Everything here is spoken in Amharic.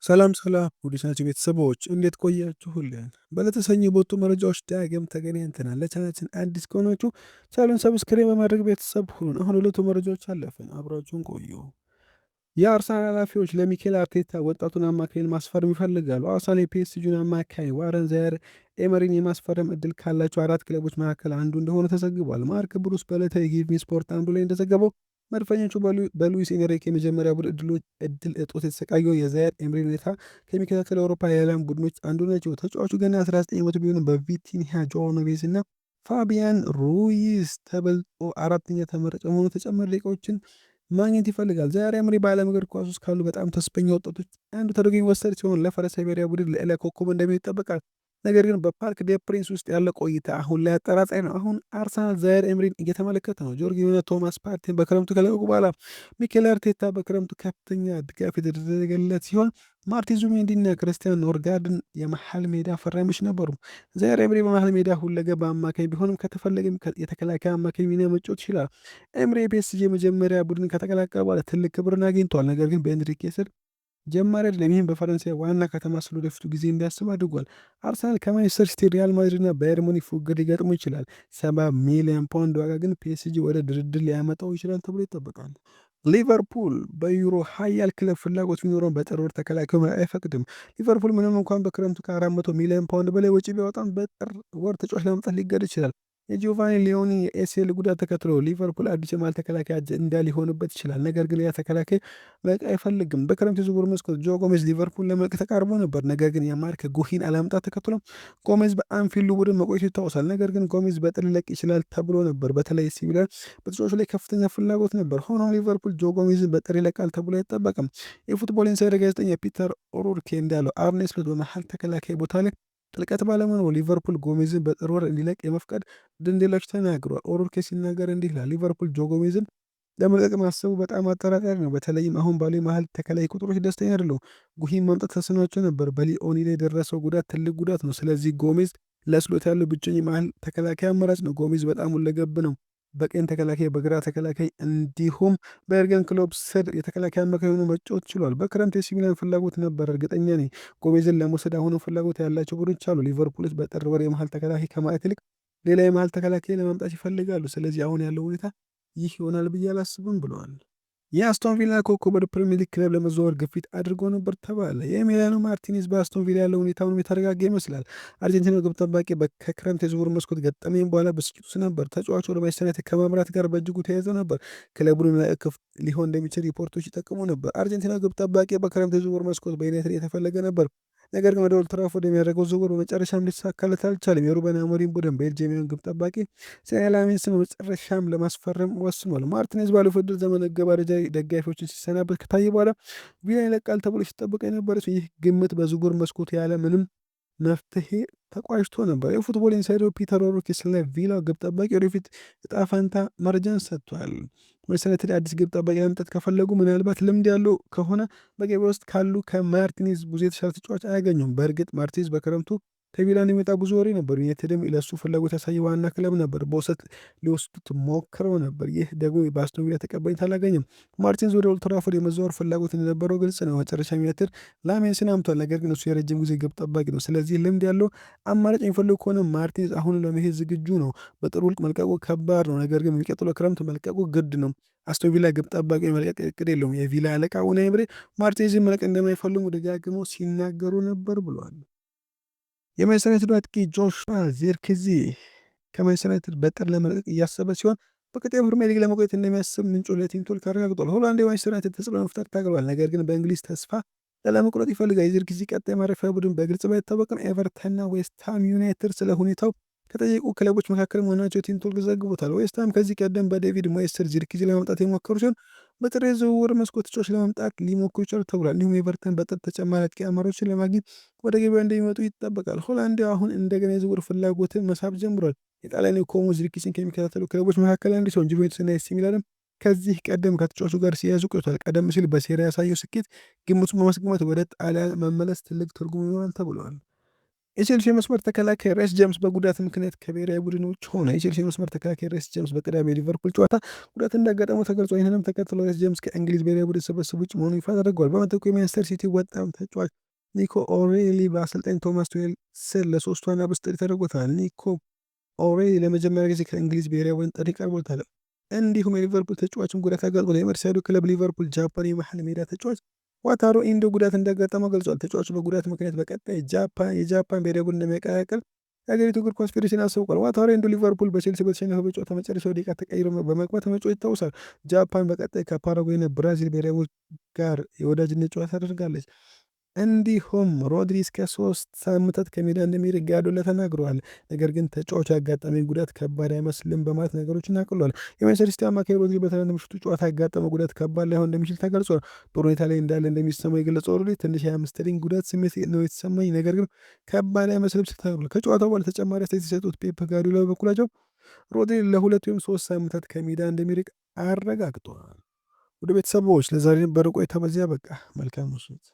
ሰላም ሰላም ውድ የቻናላችን ቤተሰቦች፣ እንዴት ቆያችሁልን? በዕለተ ሰኞ በወጡ መረጃዎች ዳግም ተገናኝተናል። ለቻናላችን አዲስ ከሆናችሁ ቻናሉን subscribe በማድረግ ቤተሰብ ሁኑን። አሁን ሁለቱ መረጃዎች አለፍን፣ አብራችሁን ቆዩ። የአርሰናል ኃላፊዎች ለሚኬል አርቴታ ወጣቱን አማካይን ማስፈረም ይፈልጋሉ። አርሰናል የፒኤስጂውን አማካይ ዋረን ዛየር ኤመሪን የማስፈረም እድል ካላቸው አራት ክለቦች መካከል አንዱ እንደሆነ ተዘግቧል። ማርክ ብሩስ በዕለተ የጊቭ ስፖርት አንዱ ላይ እንደዘገበው መድፈኞቹ በሉዊስ ኤንሪኬ የመጀመሪያ ቡድን እድል እጦት የተሰቃየው የዛየር ኤምሪን ሁኔታ ከሚከታተሉ የአውሮፓ ኃያላን ቡድኖች አንዱ ናቸው። ተጫዋቹ ገና 19 ዓመቱ ቢሆንም በቪቲኒያ፣ ጆዋ ኔቬዝ እና ፋቢያን ሩይዝ ተበልጦ አራተኛ ተመራጭ በመሆኑ ተጨማሪ ደቂቃዎችን ማግኘት ይፈልጋል። ዛየር ኤምሪ በዓለም እግር ኳስ ውስጥ ካሉ በጣም ተስፈኛ ወጣቶች አንዱ ተደርጎ የሚወሰድ ሲሆን ለፈረንሳይ ብሔራዊ ቡድን ልዕለ ኮከብ እንደሚሆን ይጠበቃል። ነገር ግን በፓርክ ደ ፕሪንስ ውስጥ ያለ ቆይታ አሁን ላይ አጠራጣሪ ነው። አሁን አርሰናል ዛየር ኤምሪን እየተመለከተ ነው። ጆርጊኒዮ፣ ቶማስ ፓርቲን በክረምቱ ከለቀቁ በኋላ ሚኬል አርቴታ በክረምቱ ከፍተኛ ድጋፍ የተደረገለት ሲሆን ማርቲን ዙቢሜንዲና ክርስቲያን ኖርጋርድን የመሀል ሜዳ ፈራሚዎች ነበሩ። ዛየር ኤምሪ በመሀል ሜዳ ሁለገብ አማካኝ ቢሆንም ከተፈለገም የተከላካይ አማካኝ ሚና መጫወት ይችላል። ኤምሪ የፒኤስጂ የመጀመሪያ ቡድን ከተቀላቀለ በኋላ ትልቅ ክብርን አግኝቷል። ነገር ግን በኤንሪኬ ስር ጀማሪ አይደለም። ይህም በፈረንሳይ ዋና ከተማ ስለ ወደፊቱ ጊዜ እንዲያስብ አድርጓል። አርሰናል ከማንቸስተር ሲቲ፣ ሪያል ማድሪድ እና ባየር ሙኒክ ፉክክር ሊገጥሙ ይችላል። 70 ሚሊዮን ፓውንድ ዋጋ ግን ፒኤስጂ ወደ ድርድር ሊያመጣው ይችላል ተብሎ ይጠበቃል። ሊቨርፑል በዩሮ ሀያል ክለብ ፍላጎት ቢኖረውም በጥር ወር ተከላካዩ አይፈቅድም። ሊቨርፑል ምንም እንኳን በክረምቱ ከ400 ሚሊዮን ፓውንድ በላይ ወጪ ቢያወጣም በጥር ወር ተጫዋች ለማምጣት ሊገደድ ይችላል። የጂዮቫኒ ሊዮኒ የ ACL ጉዳት ተከትሎ ሊቨርፑል አዲስ የመሃል ተከላካይ አጀንዳ ሊሆንበት ይችላል። ነገር ግን ያ ተከላካይ መልቀቅ አይፈልግም። በክረምት የዝውውር መስኮት ጆ ጎሜዝ ሊቨርፑል ለመልቀቅ ተቃርቦ ነበር። ነገር ግን የማርክ ጉሂን አለመምጣት ተከትሎ ጎሜዝ በአንፊልዱ ቡድን መቆየቱ ይታወሳል። ነገር ግን ጎሜዝ በጥር ሊለቅ ይችላል ተብሎ ነበር። በተለይ ኤሲ ሚላን በተጫዋቹ ላይ ከፍተኛ ፍላጎት ነበር። ሆኖም ሊቨርፑል ጆ ጎሜዝን በጥር ይለቃል ተብሎ አይጠበቅም። የፉትቦል ኢንሳይደር ጋዜጠኛ ፒተር ኦሩርኬ እንዳለው አርኔ ስሎት በመሃል ተከላካይ ቦታ ላይ ጥልቀት ባለመኖሩ ሊቨርፑል ጎሜዝን በጥር ወር እንዲለቅ የመፍቀድ ዕድል እንደሌላቸው ተናግሯል። ኦሩርኬ ሲናገር እንዲህ ይላል። ሊቨርፑል ጆ ጎሜዝን ለመልቀቅ ማሰቡ በጣም አጠራጣሪ ነው። በተለይም አሁን ባሉ የመሃል ተከላካይ ቁጥሮች ደስተኛ አይደለሁም። ጉሂን ማምጣት ተስኗቸው ነበር። በሊኦኒ ላይ የደረሰው ጉዳት ትልቅ ጉዳት ነው። ስለዚህ ጎሜዝ ለስሎት ያለው ብቸኛ የመሃል ተከላካይ አማራጭ ነው። ጎሜዝ በጣም ሁለገብ ነው። በቀኝ ተከላካይ፣ በግራ ተከላካይ እንዲሁም በየርገን ክሎፕ ስር የተከላካይ አማካይ ሆኖ መጫወት ችሏል። በክረምት የኤሲ ሚላን ፍላጎት ነበር፣ እርግጠኛ ነኝ። ጎሜዝን ለመውሰድ አሁንም ፍላጎት ያላቸው ቡድኖች አሉ። ሊቨርፑሎች በጥር ወር የመሃል ተከላካይ ከማጣት ይልቅ ሌላ የመሃል ተከላካይ ለማምጣት ይፈልጋሉ። ስለዚህ አሁን ያለው ሁኔታ ይህ ይሆናል ብዬ አላስብም ብለዋል። የአስቶን ቪላ ኮከብ ወደ ፕሪሚየር ሊግ ክለብ ለመዘዋወር ግፊት አድርጎ ነበር ተባለ። የኤሚሊያኖ ማርቲኔዝ በአስቶን ቪላ ያለው ሁኔታ የተረጋጋ ይመስላል። አርጀንቲናው ግብ ጠባቂ ከክረምት የዝውውር መስኮት ገጠመኝ በኋላ ብስጭት ውስጥ ነበር። ተጫዋቹ ወደ ማንቸስተር ዩናይትድ ከማምራት ጋር በእጅጉ ተያይዞ ነበር። ክለቡን ክፍት ሊሆን እንደሚችል ሪፖርቶች ይጠቁሙ ነበር። አርጀንቲናው ግብ ጠባቂ በክረምት የዝውውር መስኮት በዩናይትድ የተፈለገ ነበር። ነገር ግን ወደ ኦልድ ትራፎርድ የሚያደርገው ዝውውር በመጨረሻም ሊሳካለት አልቻለም። የሩበን አሞሪም ቡድን ቤልጅየማዊውን ግብ ጠባቂ ሴኔ ላሜንስን በመጨረሻም ለማስፈረም ወስኗል። ማርቲኔዝ ባለፈው ውድድር ዘመን መገባደጃ ደጋፊዎችን ሲሰናበት ከታየ በኋላ ቪላን ይለቃል ተብሎ ሲጠበቅ የነበረ ሲሆን ይህ ግምት በዝውውር መስኮቱ ያለ ምንም መፍትሄ ተቋጭቶ ነበር። የፉትቦል ኢንሳይደር ፒተር ኦሩርኬ ስለ ቪላ ግብ ጠባቂ ወደፊት እጣ ፈንታ መረጃን ሰጥቷል። ማንቸስተር ዩናይትድ አዲስ ግብ ጠባቂ ለማምጣት ከፈለጉ ምናልባት ልምድ ያለው ከሆነ በገበያ ውስጥ ካሉ ከማርቲኔዝ ብዙ የተሻለ ተጫዋች አያገኙም። በእርግጥ ማርቲኔዝ በክረምቱ ከቪላ እንደሚወጣ ብዙ ወሬ ነበር። ዩናይትድም ለሱ ፍላጎት ያሳየ ዋና ክለብ ነበር። በውሰት ሊወስዱት ሞክረው ነበር። ይህ ደግሞ በአስቶን ቪላ ተቀባይነት አላገኘም። ማርቲኔዝ ወደ ኦልድ ትራፎርድ የመዘዋወር ፍላጎት እንደነበረው ግልጽ ነው። መጨረሻ ዩናይትድ ላሜንስን አምጥቷል። ነገር ግን እሱ የረጅም ጊዜ ግብ ጠባቂ ነው። ስለዚህ ልምድ ያለው አማራጭ የሚፈልጉ ከሆነ ማርቲኔዝ አሁን ለመሄድ ዝግጁ ነው። በጥር ውል መልቀቁ ከባድ ነው። ነገር ግን የሚቀጥለው ክረምት መልቀቁ ግድ ነው። አስቶን ቪላ ግብ ጠባቂ መልቀቅ እቅድ የለውም። የቪላ አለቃ ኡናይ ኤምሪ ማርቲኔዝን መልቀቅ እንደማይፈልጉ ደጋግመው ሲናገሩ ነበር ብለዋል። የማንቸስተር ዩናይትድ አጥቂ ጆሹዋ ዚርክዚ ከማንቸስተር ዩናይትድ በጥር ለመልቀቅ እያሰበ ሲሆን በቀጣዩ ፕሪሚየር ሊግ ለመቆየት እንደሚያስብ ምንጩ ለቲምቶክ አረጋግጧል። ሆላንድ የማንቸስተር ዩናይትድ ተጽዕኖ ለመፍጠር ታግሏል። ነገር ግን በእንግሊዝ ተስፋ ላለመቁረጥ ይፈልጋል። የዚርክዚ ቀጣይ ማረፊያ ቡድን በግልጽ ባይታወቅም ኤቨርተንና ዌስትሃም ዩናይትድ ስለ ሁኔታው ከጠየቁ ክለቦች መካከል መሆናቸው ቲምቶክ ዘግቦታል። ዌስትሃም ከዚህ ቀደም በዴቪድ ሞየስ ስር ዚርክዚ ለማምጣት የሞከሩ ሲሆን በጥር የዝውውር መስኮት ተጫዋች ለማምጣት ሊሞክሩ ይችላሉ ተብሏል። እንዲሁም ኤቨርተን በጥር ተጨማሪ አጥቂ አማራጮችን ለማግኘት ወደ ገበያ እንደሚመጡ ይጠበቃል። ሆላንዳዊው አሁን እንደገና የዝውውር ፍላጎትን መሳብ ጀምሯል። የጣሊያን ኮሞ ዚርክዚን ከሚከታተሉ ክለቦች መካከል አንዱ ሲሆን ጁቬንቱስ እና ኤሲ ሚላንም ከዚህ ቀደም ከተጫዋቹ ጋር ሲያዙ ቆይቷል። ቀደም ሲል በሴሪያ ያሳየው ስኬት ግምቱን በማስገመት ወደ ጣሊያን መመለስ ትልቅ ትርጉም ይኖራል ተብሏል። የቼልሲ መስመር ተከላካይ ሬስ ጀምስ በጉዳት ምክንያት ከብሔራዊ ቡድን ውጭ ሆነ። የቼልሲ መስመር ተከላካይ ሬስ ጀምስ በቅዳሜ የሊቨርፑል ጨዋታ ጉዳት እንዳጋጠመው ተገልጿል። ይህንንም ተከትሎ ሬስ ጀምስ ከእንግሊዝ ብሔራዊ ቡድን ስብስብ ውጭ መሆኑ ይፋ ተደርጓል። በምትኩ የማንቸስተር ሲቲ ወጣት ተጫዋች ኒኮ ኦሬሊ በአሰልጣኝ ቶማስ ቱሄል ስር ለሶስቱ አናብስት ጥሪ ተደርጎታል። ኒኮ ኦሬሊ ለመጀመሪያ ጊዜ ከእንግሊዝ ብሔራዊ ቡድን ጥሪ ቀርቦለታል። እንዲሁም የሊቨርፑል ተጫዋችም ጉዳት አጋጥሞታል። የመርሲሳይዱ ክለብ ሊቨርፑል ጃፓን የመሀል ሜዳ ተጫዋች ዋታሩ ኢንዶ ጉዳት እንዳጋጠመው ገልጿል። ተጫዋቹ በጉዳት ምክንያት በቀጣይ የጃፓን ብሔራዊ ቡድን እንደሚቀላቀል የሀገሪቱ እግር ኳስ ፌዴሬሽን አስታውቋል። ዋታሩ ኢንዶ ሊቨርፑል በቼልሲ በተሸነፈበት ጨዋታ መጨረሻው ደቂቃ ተቀይሮ በመግባት መጫወቱ ይታወሳል። ጃፓን በቀጣይ ከፓራጓይና ብራዚል ብሔራዊ ቡድን ጋር የወዳጅነት ጨዋታ ታደርጋለች። እንዲሁም ሮድሪ እስከ 3 ሳምንታት ከሜዳ እንደሚርቅ ጋርዲዮላ ተናግረዋል። ነገር ግን ተጫዋቹ ያጋጠመኝ ጉዳት ከባድ አይመስልም በማለት ነገሮችን አቅሏል። የማንቸስተር ሲቲ አማካይ ሮድሪ በትናንት ምሽቱ ጨዋታ ያጋጠመው ጉዳት ከባድ ላይሆን እንደሚችል ተገልጿል። ጥሩ ሁኔታ ላይ እንዳለ እንደሚሰማው የገለጸው ሮድሪ "ትንሽ የ hamstring ጉዳት ስሜት ነው የተሰማኝ፣ ነገር ግን ከባድ አይመስልም" ሲል ተናግሯል። ከጨዋታው በኋላ ተጨማሪ አስተያየት የሰጡት ፔፕ ጋርዲዮላ በበኩላቸው ሮድሪ ለ2 ወይም 3 ሳምንታት ከሜዳ እንደሚርቅ አረጋግጠዋል። ውድ ቤተሰቦች፣ ለዛሬ የነበረን ቆይታ በዚያ በቃ። መልካም ምሽት።